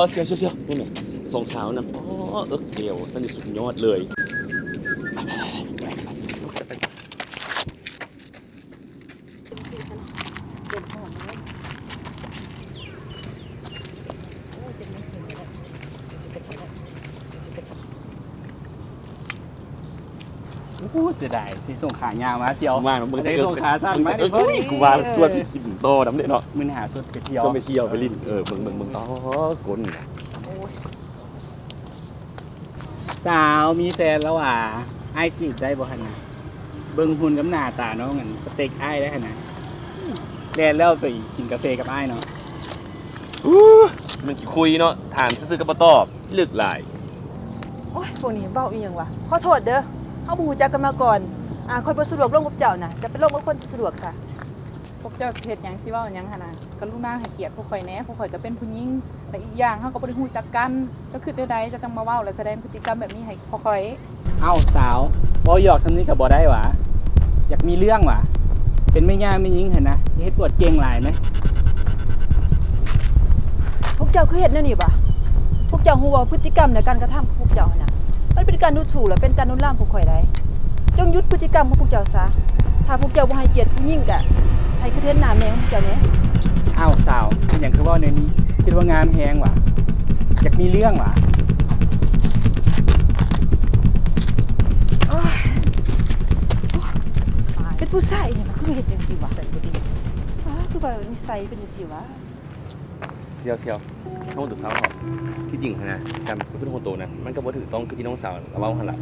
ເອົາ ສ່ຽວໆໆ ເບິ່ງແມະ ສອງສາວນັ້ນ ອໍ ເອິກແອວຊັ້ນນີ້ສຸດຍອດເລີຍ. ໂອ້ ເສຍດາຍ ໃສ່ສົ້ງຂາຍາວມາສ່ຽວ ວ່າເບິ່ງ ໃສ່ສົ້ງຂາສັ້ນມາ ເບິ່ງ ເອີ ອຸ້ຍ ກູວ່າຊວນໄປກິນຕໍ່ນຳເດ້ເນາະ ມື້ໜ້າຊວນໄປທ່ຽວ ຊວນໄປທ່ຽວໄປຫຼິ້ນ ເອີ ເບິ່ງໆໆ ອໍ ກົ້ນ ໂອ້ຍ ສາວມີແຟນແລ້ວຫວາ? ອ້າຍຈີບໄດ້ບໍ່ຫັ້ນນະ? ເບິ່ງຫຸ່ນກັບໜ້າຕານ້ອງຫັ້ນ ສະເປັກອ້າຍເດ້ຫັ້ນນະ. ແລ່ນແລ້ວໄປກິນກາເຟກັບອ້າຍເນາະ. ອູ້ ມັນຂີ້ຄຸຍເນາະ ຖາມຊື່ໆກໍບໍ່ຕອບ ລຶກຫຼາຍ. ໂອ້ຍ ພວກນີ້ເວົ້າອີ່ຫຍັງວະ? ຂໍໂທດເດີ້ ເຮົາບໍ່ຮູ້ຈັກກັນມາກ່ອນ. ອາ ຂ້ອຍບໍ່ສະດວກລົມກັບເຈົ້ານະ ຈະໄປລົມກັບຄົນທີ່ສະດວກຊະ. ພວກເຈົ້າຊິເຮັດຫຍັງ ຊິເວົ້າຫຍັງຫັ້ນນະ? ກະລຸນາໃຫ້ກຽດພວກຂ້ອຍແດ່ ພວກຂ້ອຍກະເປັນຜູ້ຍິງ ແລະ ອີກຢ່າງເຮົາກະບໍ່ໄດ້ຮູ້ຈັກກັນ. ເຈົ້າຄິດແນວໃດ ເຈົ້າຈັ່ງມາເວົ້າ ແລະ ສະແດງພຶດຕິກຳແບບນີ້ໃຫ້ພວກຂ້ອຍ? ເອົ້າ ສາວ ເວົ້າຢອກສ່ຳນີ້ກະບໍ່ໄດ້ຫວາ? ຢາກມີເລື່ອງຫວາ? ເປັນແມ່ຍ່າແມ່ຍິງຫັ້ນນະ ຢ່າເຮັດອວດເກັ່ງຫຼາຍແມ. ພວກເຈົ້າຄືເຮັດແນວນີ້ຫວາ? ພວກເຈົ້າຮູ້ບໍ່ ພຶດຕິກຳ ແລະ ການກະທຳຂອງພວກເຈົ້າຫັ້ນນະ ມັນເປັນການດູດຊູ່ ແລະ ເປັນການລຸກລາມພວກຂ້ອຍໄດ໋. ຈົ່ງຢຸດພຶດຕິກຳຂອງພວກເຈົ້າຊະ. ຖ້າພວກເຈົ້າບໍ່ໃຫ້ກຽດຜູ້ຍິງກະໃຫ້ຄືເຫັນໜ້າແມ່ຂອງພວກເຈົ້າແດ່. ອ້າວ ສາວ ເປັນຫຍັງຄືເວົ້າແນວນີ້? ຄິດວ່າງາມແຮງຫວາ? ຢາກມີເລື່ອງຫວາ? ໂອ້ຍ ເປັນຜູ້ຊາຍອີ່ຫຍັງຄືມາເຮັດຈັ່ງຊີ້ຫວາ? ອ້າ ຄືວ່ານິໄສເປັນຈັ່ງຊີ້ຫວາ? ສ່ຽວໆ ເຮົາຕ້ອງເຊົາເທາະ. ທີ່ຈິງຫັ້ນນະ ການປະພຶດຂອງໂຕນະ ມັນກະບໍ່ຖືກຕ້ອງຄືທີ່ນ້ອງສາວລາວເວົ້າຫັ້ນລະ.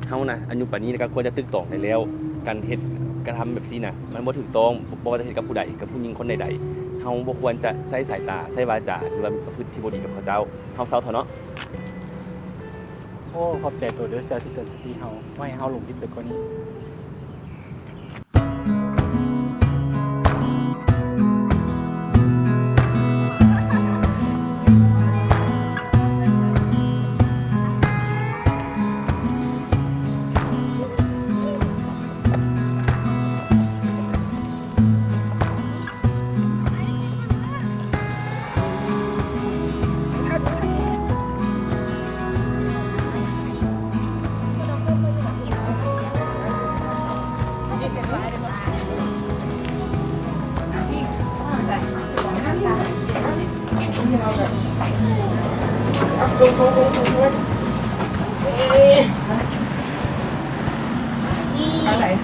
ເຮົານະ ອາຍຸປານນີ້ນະ ກະຄວນຈະຕຶກຕອງໄດ້ແລ້ວ. ການເຮັດການກະທຳແບບຊີ້ນະ ມັນບໍ່ຖືກຕ້ອງ ບໍ່ວ່າຈະເຮັດກັບຜູ້ໃດ ກັບຜູ້ຍິງຄົນໃດໆ. ເຮົາບໍ່ຄວນຈະໃຊ້ສາຍຕາ ໃຊ້ວາຈາ ຫຼືວ່າມີປະພຶດທີ່ບໍ່ດີກັບເຂົາເຈົ້າ. ເຮົາເຊົາເທາະເນາະ. ໂອ້ ຂອບໃຈໂຕເດີ້ ທີ່ເຕືອນສະຕິເຮົາ ບໍ່ໃຫ້ເຮົາຫຼົງຜິດໄປກວ່ານີ້. ນີ້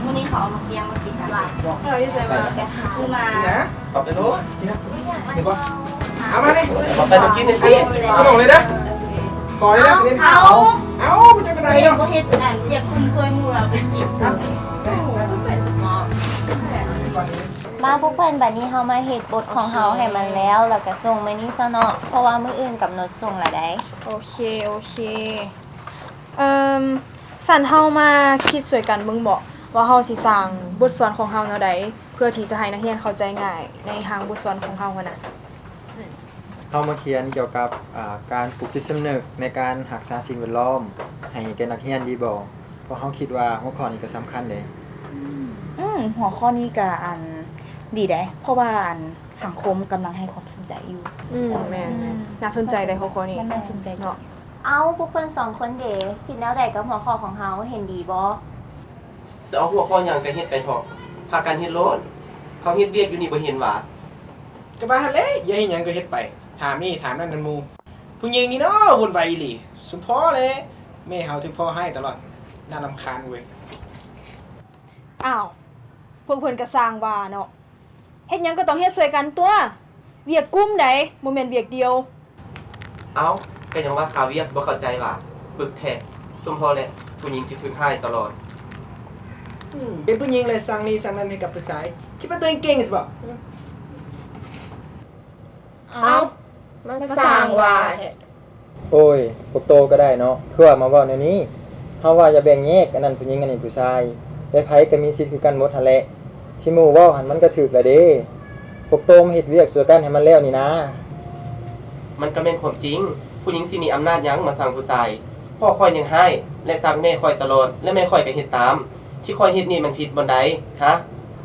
ມື້ນີ້ເຂົາເອົາໝາກຍາງມາກິນຕະຫຼາດ. ເຮົາຢູ່ໃສວະ? ຊື້ມາ. ຂອບໃຈໂລດ. ເຫັນບໍ່? ເອົາມານີ້ ເອົາໄປກິນນີ້ຕິ. ເອົາລົງເລີຍເດີ້. ຂໍເລີຍເດີ້. ເອົາ ເອົາ ເອົາ ບໍ່ຈັກກະໄດ້ເນາະ. ບໍ່ເຮັດອັນວຽກຄຸນຊ່ວຍໝູ່ລະໄປກິນຊະ. ມາພວກເພິ່ນ ບາດນີ້ເຮົາມາເຮັດບົດຂອງເຮົາໃຫ້ມັນແລ້ວ ແລ້ວກະສົ່ງມື້ນີ້ຊະເນາະ ເພາະວ່າມື້ອື່ນກຳນົດສົ່ງລະໄດ໋. ໂອເຄ ໂອເຄ. ເອີ່ມ ຊັ້ນເຮົາມາຄິດຊ່ວຍກັນເບິ່ງເບາະ ວ່າເຮົາຊິສ້າງບົດສອນຂອງເຮົາແນວໃດ ເພື່ອທີ່ຈະໃຫ້ນັກຮຽນເຂົ້າໃຈງ່າຍໃນຮ່າງບົດສອນຂອງເຮົາຫັ້ນນະ. ເຮົາມາຂຽນກ່ຽວກັບ ອາ ການປູກຈິດສຳນຶກໃນການຮັກສາສິ່ງແວດລ້ອມໃຫ້ແກ່ນັກຮຽນດີບໍ່? ເພາະເຮົາຄິດວ່າຫົວຂໍ້ນີ້ກະສຳຄັນເດ. ອືມ ຫົວຂໍ້ນີ້ກະ ອັນ ດີເດ ເພາະວ່າ ອັນ ສັງຄົມກຳລັງໃຫ້ຄວາມສົນໃຈຢູ່. ອືມ ເອີ ແມ່ນໆ ໜ້າສົນໃຈເດ ຫົວຂໍ້ນີ້ ມັນໜ້າສົນໃຈເນາະ. ເອົ້າ ພວກເພິ່ນສອງຄົນເດ ຄິດແນວໃດກັບຫົວຂໍ້ຂອງເຮົາ ເຫັນດີບໍ່? ຊິເອົາຫົວຂໍ້ຫຍັງກະເຮັດໄປເທາະ ພາກັນເຮັດໂລດ. ເຂົາເຮັດວຽກຢູ່ນີ້ບໍ່ເຫັນຫວາ? ກະວ່າຫັ້ນແຫຼະ ຢາກເຮັດຫຍັງກະເຮັດໄປ ຖາມນີ້ຖາມນັ້ນນຳໝູ່. ຜູ້ຍິງນີ້ເນາະ ວຸ່ນວາຍອີ່ຫຼີ. ສົມພໍແຫຼະ ແມ່ເຮົາຖືກພໍ່ຮ້າຍຕະຫຼອດ ໜ້າລຳຄານເວີຍ. ອ້າວ ພວກເພິ່ນກະຊ່າງວ່າເນາະ. ເຮັດຫຍັງກະຕ້ອງເຮັດຊ່ວຍກັນຕົວະ ວຽກກຸ່ມໃດ໋ ບໍ່ແມ່ນວຽກດຽວ. ເອົ້າ ກະຍັງວ່າຄາວຽກ ບໍ່ເຂົ້າໃຈຫວາ? ປຶກແທ້ ສົມພໍແຫຼະ ຜູ້ຍິງຈະຖືກຮ້າຍຕະຫຼອດ. ອືມ ເປັນຜູ້ຍິງແລະສ້າງນີ້ສ້າງນັ້ນໃຫ້ກັບຜູ້ຊາຍ ຄິດວ່າໂຕເອງເກັ່ງຊະບໍ? ເອົ້າ ມາສ້າງວ່າແທ້. ໂອ້ຍ ພວກໂຕກະໄດ້ເນາະ ຄືວ່າມາເວົ້າແນວນີ້. ເຮົາວ່າຢ່າແບ່ງແຍກ ອັນນັ້ນຜູ້ຍິງ ອັນນີ້ຜູ້ຊາຍ ໃຜກະມີສິດຄືກັນໝົດຫັ້ນແຫຼະ. ທີ່ໝູ່ເວົ້າຫັ້ນມັນກະຖືກລະເດ. ພວກໂຕມາເຮັດວຽກຊ່ວຍກັນໃຫ້ມັນແລ້ວນີ້ນາ. ມັນກະແມ່ນຄວາມຈິງ ຜູ້ຍິງຊິມີອຳນາດຫຍັງມາສ້າງຜູ້ຊາຍ? ພໍ່ຂ້ອຍຍັງຮ້າຍ ແລະ ສ້າງແມ່ຂ້ອຍຕະຫຼອດ ແລະ ແມ່ຂ້ອຍກະເຮັດຕາມ. ທີ່ຂ້ອຍເຮັດນີ້ມັນຜິດບ່ອນໃດ ຮະ?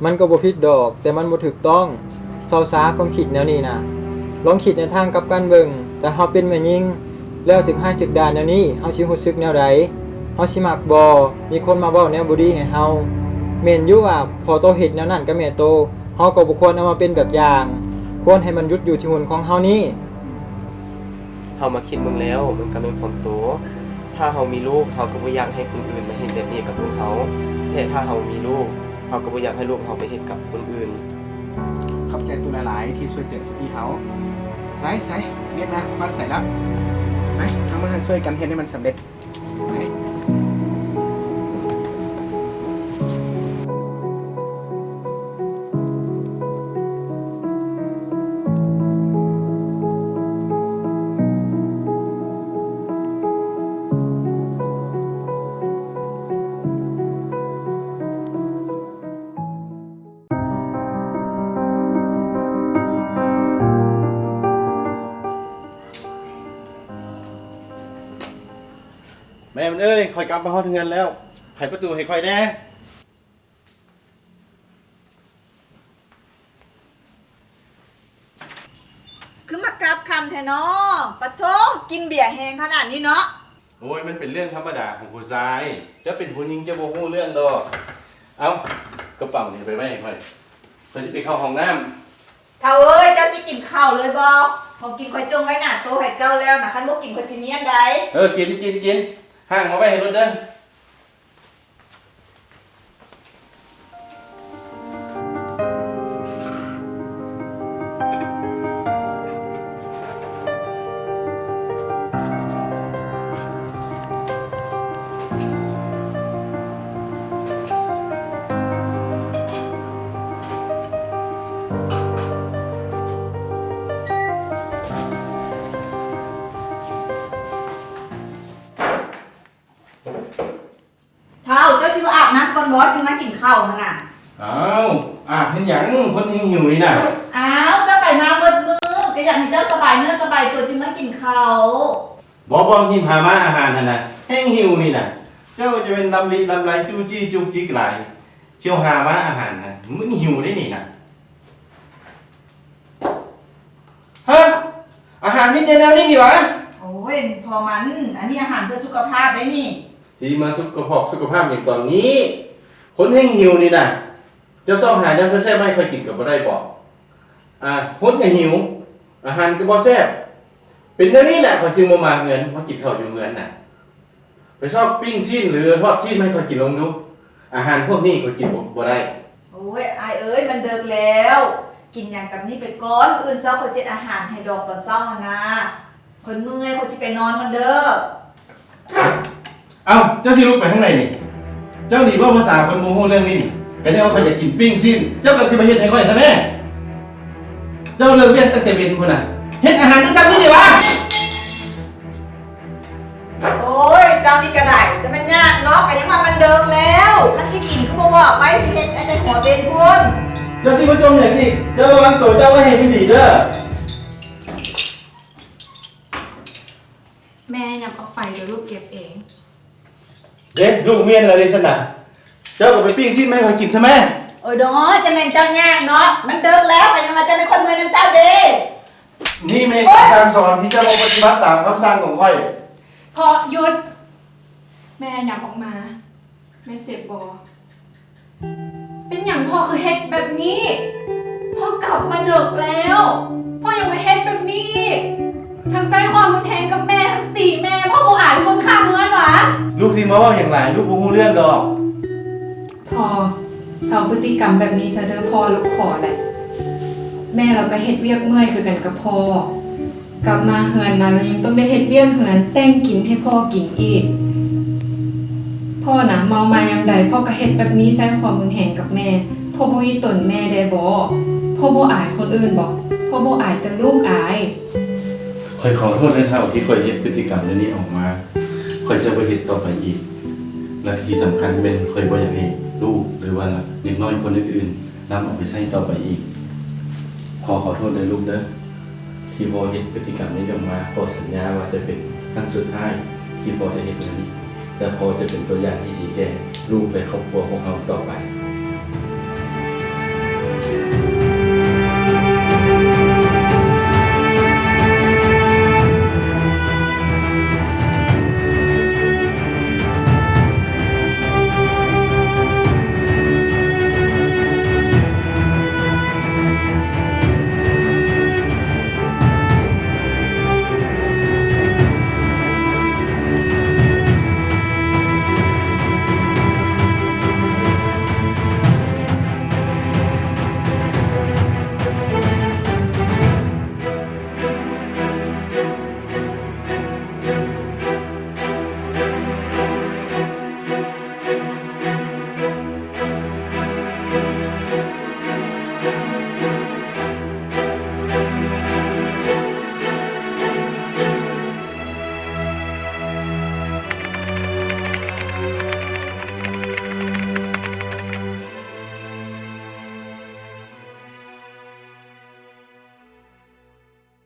ມັນກະບໍ່ຜິດດອກ ແຕ່ມັນບໍ່ຖືກຕ້ອງ. ເຊົາຊາຄວາມຄິດແນວນີ້ນະ. ລອງຄິດໃນທາງກັບກັນເບິ່ງ. ຖ້າເຮົາເປັນແມ່ຍິງ ແລ້ວຖືກຮ້າຍຖືກດ່າແນວນີ້ ເຮົາຊິຮູ້ສຶກແນວໃດ? ເຮົາຊິມັກບໍ່? ມີຄົນມາເວົ້າແນວບໍ່ດີໃຫ້ເຮົາ. ແມ່ນຢູ່ວ່າພໍ່ໂຕເຮັດແນວນັ້ນກັບແມ່ໂຕ, ເຮົາກໍບໍ່ຄວນເອົາມາເປັນແບບຢ່າງ. ຄວນໃຫ້ມັນຢຸດຢູ່ທີ່ຫຸ່ນຂອງເຮົານີ້. ເຮົາມາຄິດເບິ່ງແລ້ວ ມັນກໍແມ່ນຄວາມໂຕ. ຖ້າເຮົາມີລູກ ເຮົາກໍບໍ່ຢາກໃຫ້ຄົນອື່ນມາເຮັດແບບນີ້ກັບລູກເຮົາ ແລະ ຖ້າເຮົາມີລູກ ເຮົາກໍບໍ່ຢາກໃຫ້ລູກເຮົາໄປເຮັດກັບຄົນອື່ນ. ຂອບໃຈໂຕຫຼາຍໆ ທີ່ຊ່ວຍເຕືອນສະຕິເຮົາ. ໃສ ໃສ ວຽກໜັກມາໃສແລ້ວ. ໄປ ເຮົາມາຊ່ວຍກັນເຮັດໃຫ້ມັນສຳເລັດ. ແມ່ມັນເອີຍ ຂ້ອຍກັບມາຮອດເຮືອນແລ້ວ ໄຂປະຕູໃຫ້ຂ້ອຍແດ່. ຄືມາກັບຄ່ຳແທ້ນໍ? ປະໂທ້ ກິນເບຍແຮງຂະໜາດນີ້ເນາະ. ໂອ້ຍ ມັນເປັນເລື່ອງທຳມະດາຂອງຜູ້ຊາຍ. ເຈົ້າເປັນຜູ້ຍິງ ເຈົ້າບໍ່ຮູ້ເລື່ອງດອກ. ເອົາ ກະເປົານີ້ໄປໄວ້ໃຫ້ຂ້ອຍ. ຂ້ອຍຊິໄປເຂົ້າຫ້ອງນ້ຳ. ທ້າວເອີຍ ເຈົ້າຊິກິນເຂົ້າເລີຍບໍ່? ຂອງກິນຂ້ອຍຈົ່ງໄວ້ໜ້າໂຕະໃຫ້ເຈົ້າແລ້ວນະ. ຄັນບໍ່ກິນ ຂ້ອຍຊິມ້ຽນໃດ. ເອີ ກິນ ກິນ ກິນ. ຫ້າງມາໄວ້ໃຫ້ລົດເດີ້. ທ້າວ ເຈົ້າຊິບໍ່ອາບນ້ຳກ່ອນບໍ່ ຈຶ່ງມາກິນເຂົ້າຫັ້ນນະ? ອ້າວ ອາບເຮັດຫຍັງ? ຄົນແຮງຫິວນີ້ນະ. ອ້າວ ເຈົ້າໄປມາເບິດມື້ ກໍຢາກໃຫ້ເຈົ້າສະບາຍເນື້ອສະບາຍຕົວ ຈຶ່ງມາກິນເຂົ້າ. ບໍ່ ບໍ່ ຮີບຫາມາອາຫານຫັ້ນນະ ແຮງຫິວນີ້ນະ. ເຈົ້າຈະແມ່ນລຳລິລຳໄລ ຈູ້ຈີ້ຈຸກຈິກຫຼາຍ. ທ່ຽວຫາມາອາຫານນະ ມັນຫິວເດ້ນີ້ນະ. ຮະ ອາຫານມີແຕ່ແນວນີ້ນີ້ຫວາ? ໂອ້ຍ ພໍ່ມັນ ອັນນີ້ອາຫານເພື່ອສຸຂະພາບເດ້ນີ້. ຊິມາສຸຂະພອກສຸຂະພາບຫຍັງຕອນນີ້? ຄົນແຮງຫິວນີ້ນະ. ເຈົ້າຊອກຫາແນວແຊບໆມາໃຫ້ຂ້ອຍກິນກໍບໍ່ໄດ້ບໍ? ອາ ຄົນກໍຫິວ ອາຫານກໍບໍ່ແຊບ. ເປັນແນວນີ້ແຫຼະ ຂ້ອຍຈຶ່ງບໍ່ມາເຮືອນ ມາກິນເຂົ້າຢູ່ເຮືອນນະ. ໄປຊອກປີ້ງຊີ້ນ ຫຼື ທອດຊີ້ນມາໃຫ້ຂ້ອຍກິນລອງດູ. ອາຫານພວກນີ້ຂ້ອຍກິນບໍ່ ບໍ່ໄດ້. ໂອ້ຍ ອ້າຍເອີຍ ມັນເດິກແລ້ວ ກິນຫຍັງກັບນີ້ໄປກ່ອນ ມື້ອື່ນເຊົ້າຂ້ອຍຊິເຮັດອາຫານໃຫ້ດອກຕອນເຊົ້າຫັ້ນນາ. ຂ້ອຍເມື່ອຍ ຂ້ອຍຊິໄປນອນກ່ອນເດີ້. ເອົ້າ ເຈົ້າຊິລຸກໄປທາງໃດນີ້? ເຈົ້ານີ້ເວົ້າພາສາຄົນບໍ່ຮູ້ເລື່ອງນີ້. ກໍຍັງວ່າຂ້ອຍຢາກກິນປີ້ງຊີ້ນ ເຈົ້າກໍຄືມາເຮັດໃຫ້ຂ້ອຍແທ້ແມ້. ເຈົ້າເລີກວຽກຕັ້ງແຕ່ເວັນພຸ້ນນະ ເຮັດອາຫານຈັ່ງຊັ້ນນີ້ຫວາ? ໂອ້ຍ ເຈົ້ານີ້ກໍໄດ້ ຈະແມ່ນຍາກເນາະ ກໍຍັງວ່າມັນເດິກແລ້ວ ຄັນຊິກິນຄືບໍ່ບອກໄວ້ ຊິເຮັດໃຫ້ແຕ່ຫົວເວັນພຸ້ນ. ເຈົ້າຊິມາຈົ່ມຫຍັງອີກ? ເຈົ້າລະວັງໂຕເຈົ້າໄວ້ໃຫ້ດີໆເດີ້. ແມ່ຫຍັບອອກໄປ ດຽວລູກເກັບເອງ. ເດ້ ລູກມ້ຽນແລ້ວເດ້ຊັ້ນນະ ເຈົ້າກໍໄປປີ້ງຊີ້ນມາໃຫ້ຂ້ອຍກິນຊະແມ້. ໂອ້ຍເນາະ ຈະແມ່ນເຈົ້າຍາກເນາະ ມັນເດິກແລ້ວ ກໍຍັງວ່າຈະແມ່ນຂ້ອຍເມື່ອຍນຳເຈົ້າເດ້. ນີ້ແມ່ນຄຳສັ່ງສອນທີ່ເຈົ້າບໍ່ປະຕິບັດຕາມຄຳສັ່ງຂອງຂ້ອຍ. ພໍ່ ຢຸດ! ແມ່ຫຍັບອອກມາ. ແມ່ເຈັບບໍ່? ເປັນຫຍັງພໍ່ຄືເຮັດແບບນີ້? ພໍ່ກັບມາເດິກແລ້ວ ພໍ່ຍັງມາເຮັດແບບນີ້ອີກ ທັງໃຊ້ຄວາມຮຸນແຮງກັບແມ່ ທັງຕີແມ່ ພໍ່ບໍ່ອາຍຄົນຂ້າງເຮືອນຫວາ? ລູກຊິມາເວົ້າຫຍັງຫຼາຍ ລູກບໍ່ຮູ້ເລື່ອງດອກ. ພໍ່ ເຊົາພຶດຕິກຳແບບນີ້ຊະເດີ້ພໍ່ ລູກຂໍແຫຼະ. ແມ່ລາວກໍເຮັດວຽກເມື່ອຍຄືກັນກັບພໍ່. ກັບມາເຮືອນນະ ລະຍັງຕ້ອງໄດ້ເຮັດວຽກເຮືອນ ແຕ່ງກິນໃຫ້ພໍ່ກິນອີກ. ພໍ່ນະເມົາມາຍາມໃດ ພໍ່ກໍເຮັດແບບນີ້ ໃຊ້ຄວາມຮຸນແຮງກັບແມ່. ພໍ່ບໍ່ມີຕົນແມ່ແດ່ບໍ? ພໍ່ບໍ່ອາຍຄົນອື່ນບໍ? ພໍ່ບໍ່ອາຍແຕ່ລູກອາຍ. ຂ້ອຍຂໍໂທດເດີທ້າວ ທີ່ຂ້ອຍເຮັດພຶດຕິກຳແນວນີ້ອອກມາ. ຂ້ອຍຈະບໍ່ເຮັດຕໍ່ໄປອີກ. ແລະທີ່ສຳຄັນແມ່ນຂ້ອຍບໍ່ຢາກໃຫ້ລູກ ຫຼືວ່າເດັກນ້ອຍຄົນອື່ນໆ ນຳເອົາໄປໃຊ້ຕໍ່ໄປອີກ. ຂໍຂໍໂທດເດີລູກເດີ. ທີ່ພໍ່ເຮັດພຶດຕິກຳນີ້ອອກມາ ຂໍສັນຍາວ່າຈະເປັນຄັ້ງສຸດທ້າຍທີ່ພໍ່ຈະເຮັດແນວນີ້ ແລະ ພໍ່ຈະເປັນຕົວຢ່າງທີ່ດີແກ່ລູກ ແລະ ຄອບຄົວພວກເຮົາຕໍ່ໄປ.